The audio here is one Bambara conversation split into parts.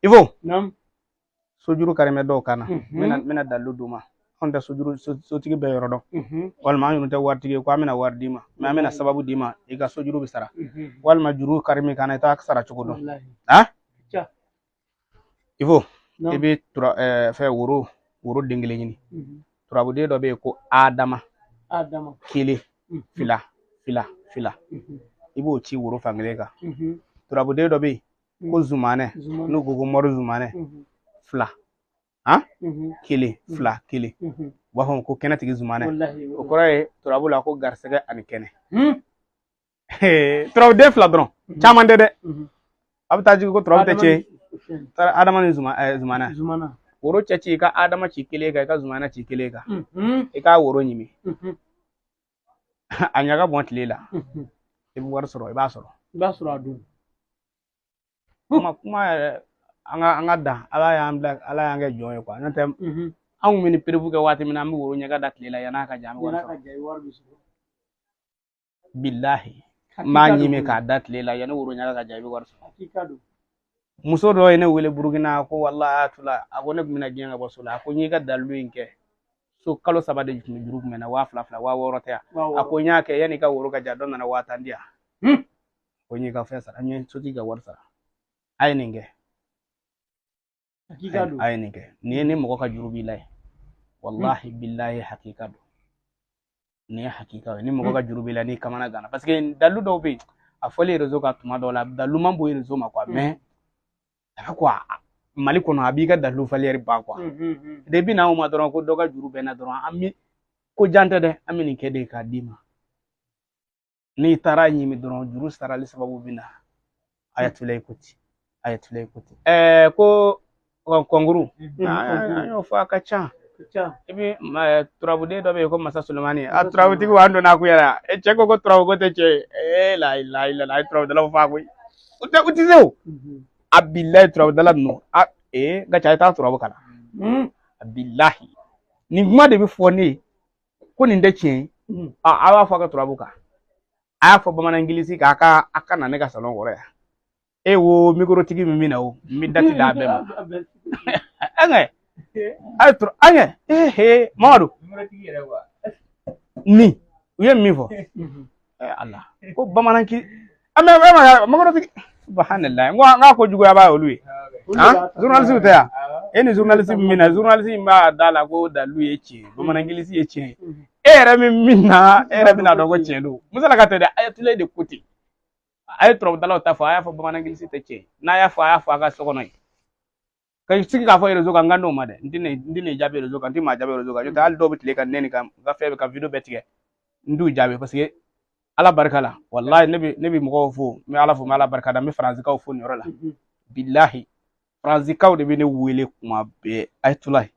Ivo. Naam. Sojuru karimɛ dɔw kan na. N bɛna dalilu d'u ma. Anw tɛ sojuru sotigi bɛɛ yɔrɔ dɔn. Walima an yɛrɛ tɛ waritigi ye ko an bɛna wari d'i ma. Mais an bɛna sababu d'i ma, i ka sojuru bɛ sara. Walima juru kari min kan na, i t'a sara cogo dɔn. Ah? Ivo, i bɛ tura fɛn woro den kelen ɲini. Turabuden dɔ bɛ yen ko Adama. Adama. 1 2 2 2. I b'o ci woro fankelen kan. Turabuden dɔ bɛ yen ko Zumanɛ, n'u ko ko Mɔri Zumanɛ, 2 han 1 2 1. U b'a fɔ ko kɛnɛtigi Zumanɛ. O kɔrɔ ye turabu la ko garisɛgɛ ani kɛnɛ. Turabuden 2 dɔrɔn, caman tɛ dɛ. A bɛ taa jigin ko turabu tɛ tiɲɛ. Adama ni Zumanɛ. Woro cɛ ci, i ka Adama ci 1 kan, i ka Zumanɛ ci 1 kan. I k'a woro ɲimi. A ɲaga bɔn tile la. I bɛ wari sɔrɔ, i b'a sɔrɔ. I b'a sɔrɔ a dun. Kuma yɛrɛ, an ka dan, Ala y'an bila, Ala y'an kɛ jɔn ye quoi. N'o tɛ an kun bɛ ni preuve kɛ waati min na, an bɛ woro ɲaga da tile la, yann'a ka ja, an bɛ wari sɔrɔ. Bilahi. N b'a ɲimi k'a da tile la, yanni woro ɲaga ka ja, i bɛ wari sɔrɔ. Muso dɔ ye ne wele Burukina, ko walahi Ayatula, a ko ne tun bɛna diɲɛ ka bɔ so la, a ko n y'i ka dalilu in kɛ so kalo 3 de tun bɛ juru kun bɛ n na, 2000 fila, 6000 tɛ yan. A ko n y'a kɛ yanni i ka woro ka ja, dɔ nana 10,000 di yan. Ko n y'i ka fɛn sara, n ye sotigi ka wari sara. A ye nin kɛ. A ye nin kɛ. Nin ye ni mɔgɔ ka juru b'i la ye. Walahi bilahi hakika don. Nin ye hakika ye. Ni mɔgɔ ka juru b'i la, n'i kamana ganna. Parce que dalilu dɔw bɛ yen, a fɔli réseau kan tuma dɔw la, dalilu man bon réseau ma quoi. Mais a bɛ quoi, Mali kɔnɔ a b'i ka dalilu valeur ban quoi. Depuis n'anw ma dɔrɔn ko dɔ ka juru bɛ n na dɔrɔn, an bɛ ko jan tɛ dɛ, an bɛ nin kɛ de k'a d'i ma. N'i taara ɲimi dɔrɔn, juru sarali sababu bɛ na. Ayatollah ko ten, Ayatollah ko ten. Ko kɔnkuru, an y'o fɔ a ka ca. I bɛ turabuden dɔ bɛ yen ko Masa Solomani. A turabutigi an donna a kun yɛrɛ. E cɛ ko turabu ko tɛ tiɲɛ ye. La ilaha illallah, a ye turabudalaw faa koyi. U tɛ se o. A bilahi turabudala ninnu. A n ka ca, i t'a turabu kalan. A bilahi. Nin kuma de bɛ fɔ ne ye ko nin tɛ tiɲɛ ye. A b'a fɔ a ka turabu kan. A y'a fɔ bamanan gilisi k'a ka a ka na ne ka salon kɔrɔ yan. E wo mikrotigi min bɛ na o, n bɛ dati d'a bɛɛ ma. An a ye tura an he Mamadu. Nin u ye min fɔ. Ala ko bamanan ki an bɛ e ma mikrotigi subhanallah, n ko n k'a ko juguya b'a olu ye. Han journaliste tɛ yan. E ni journaliste min na, journaliste in b'a da la ko dalilu ye tiɲɛ, bamanan gilisi ye tiɲɛ ye. E yɛrɛ min na, e yɛrɛ bɛna dɔn ko tiɲɛ don. Musalaka tɛ dɛ, Ayatollah de ko ten. A ye turabudalaw ta fɔ, a y'a fɔ bamanan gilisi tɛ tiɲɛ. N'a y'a fɔ, a y'a fɔ a ka so kɔnɔ yen. Ka sigi k'a fɔ réseau kan, n ka n'o ma dɛ. N tɛ jaabi réseau kan, n tɛ maa jaabi réseau kan. N'o tɛ hali dɔw bɛ tile ka nɛni ka n ka fɛn bɛɛ ka vidéo bɛɛ tigɛ. N t'u jaabi parce que Ala barika la. Walahi ne bɛ mɔgɔw fo, n bɛ Ala fo, n bɛ Ala barika da, n bɛ Faransikaw fo nin yɔrɔ la. Bilahi Faransikaw de bɛ ne wele kuma bɛɛ Ayatollah.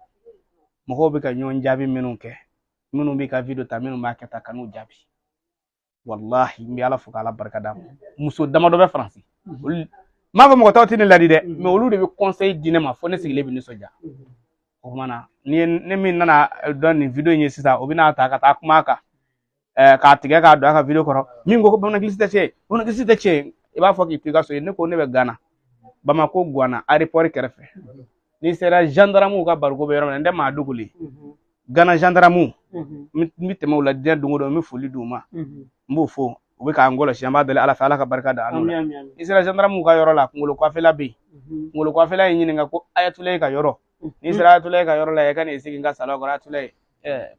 Mɔgɔw bɛ ka ɲɔgɔn jaabi minnu kɛ, minnu bɛ ka vidéo ta, minnu b'a kɛ tan, ka n'u jaabi. Walahi n bɛ Ala fo k'Ala barika d'a ma. Muso damadɔ bɛ Faransi. Olu n m'a fɔ mɔgɔ tɔw tɛ ne ladi dɛ, mais olu de bɛ conseil di ne ma fo ne sigilen bɛ nisɔndiya. O tuma na ni ne min nana dɔn nin vidéo in ye sisan, o bɛna ta ka taa kuma a kan. K'a tigɛ k'a don a ka vidéo kɔrɔ. Min ko ko bamanan gilisi tɛ tiɲɛ, bamanan gilisi tɛ tiɲɛ. I b'a fɔ k'i to i ka so ye. Ne ko ne bɛ Gana, Bamako Guwana aéroport kɛrɛfɛ. N'i sera gendarmew ka bariko bɛ yɔrɔ min na, n tɛ maa dogolen. Gana gendarmew, n bɛ tɛmɛ u la diɲɛ don o don, n bɛ foli d'u ma. N b'o fo, u bɛ k'an kɔlɔsi, an b'a deli Ala fɛ, Ala ka barika da an n'u la. N'i sera gendarmew ka yɔrɔ la, kunkolo kɔfɛla bɛ yen. Kunkolo kɔfɛla in ɲininka ko Ayatollah ka yɔrɔ. N'i sera Ayatollah ka yɔrɔ la, i ka n'i sigi n ka salon kɔrɔ Ayatollah.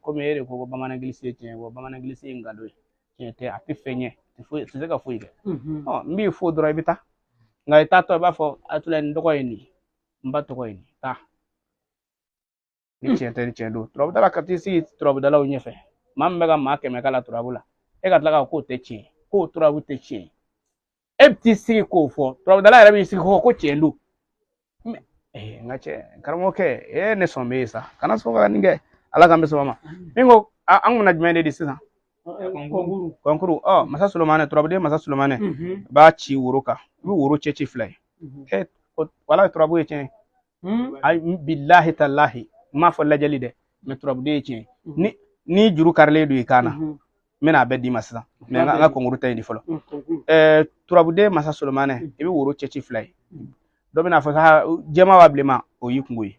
Komi e de ko ko bamanan gilisi ye tiɲɛ ye, bamanan gilisi ye nkalon ye. Tiɲɛ tɛ, a tɛ fɛn ɲɛ, a tɛ se ka foyi kɛ. N b'i fo dɔrɔn i bɛ taa. Nka i taatɔ i b'a fɔ Ayatollah n tɔgɔ ye nin ye, n ba tɔgɔ ye nin ye, taa. Ni tiɲɛ tɛ, ni tiɲɛ don. Turabudala ka t'i sigi turabudalaw ɲɛfɛ. Maa min bɛ ka maa 100 k'a la turabu la, e ka tila k'a k'o tɛ tiɲɛ ye, k'o turabu tɛ tiɲɛ ye. E bɛ t'i sigi k'o fɔ, turabudala yɛrɛ b'i sigi k'o ko tiɲɛ don. N ka cɛ, karamɔgɔkɛ, ne sɔn bɛ ye sa, kana sɔn ka nin kɛ. Ala k'an bɛ sɔn ma. Min ko an kunna jumɛn de di sisan? Kɔnkuru. Masa Solomani, turabuden Masa Solomani, i b'a ci woro kan, i bɛ woro cɛ ci 2 ye. Wala turabu ye tiɲɛ ye. Ayi, bilahi talahi, n m'a fɔ lajɛli dɛ, mais turabuden ye tiɲɛ ye. Ni juru karilen don i kan na, n bɛna a bɛɛ d'i ma sisan. Mais an ka kɔnkuru ta in di fɔlɔ. Turabuden Masa Solomani, i bɛ woro cɛ ci 2 ye. Dɔ bɛna fɔ sa jɛman wa bilenman, o y'i kungo ye.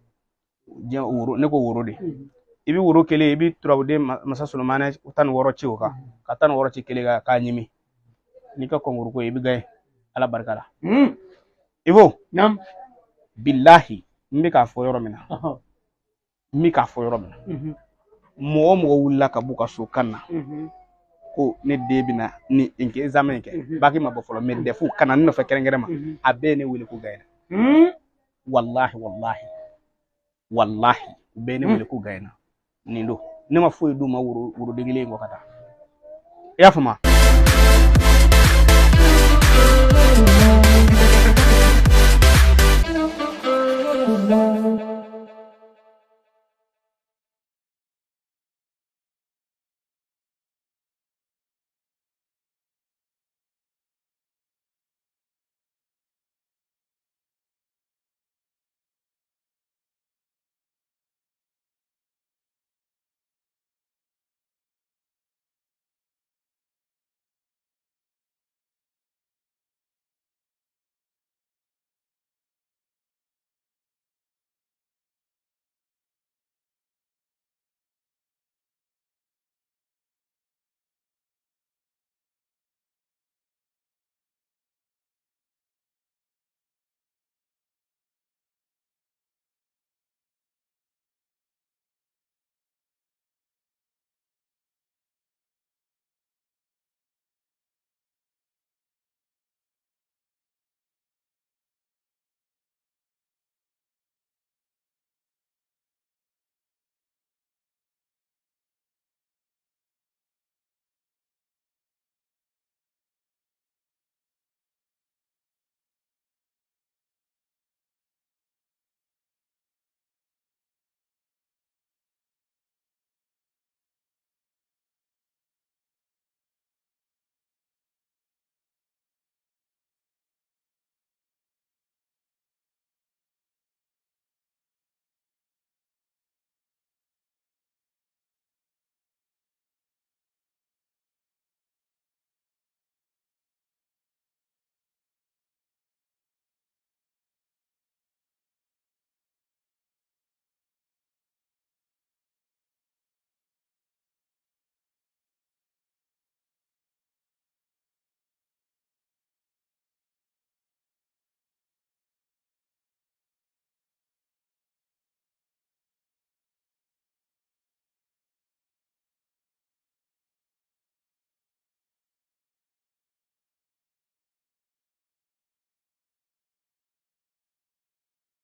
Woro, ne ko woro de. I bɛ woro kelen, i bɛ turabuden masa Solomani 16 ci o kan, ka 16 ci kelen kan k'a ɲimi. N'i ka concours ko ye, i bɛ gagner Ala barika la. Ibo, bilahi, n bɛ k'a fɔ yɔrɔ min na, n bɛ k'a fɔ yɔrɔ min na, mɔgɔ o mɔgɔ wulila ka b'u ka so kan na ko ne den bɛna ni n kɛ examen kɛ, bac ma bɔ fɔlɔ, mais DEF ka na n nɔfɛ kɛrɛnkɛrɛn ma, a bɛɛ ye ne wele ko gagnera. Walahi, walahi, walahi, u bɛɛ ye ne wele ko gagnera. Nin don ne ma foyi d'u ma woro woroden kelen in kɔ ka taa. I y'a faamu?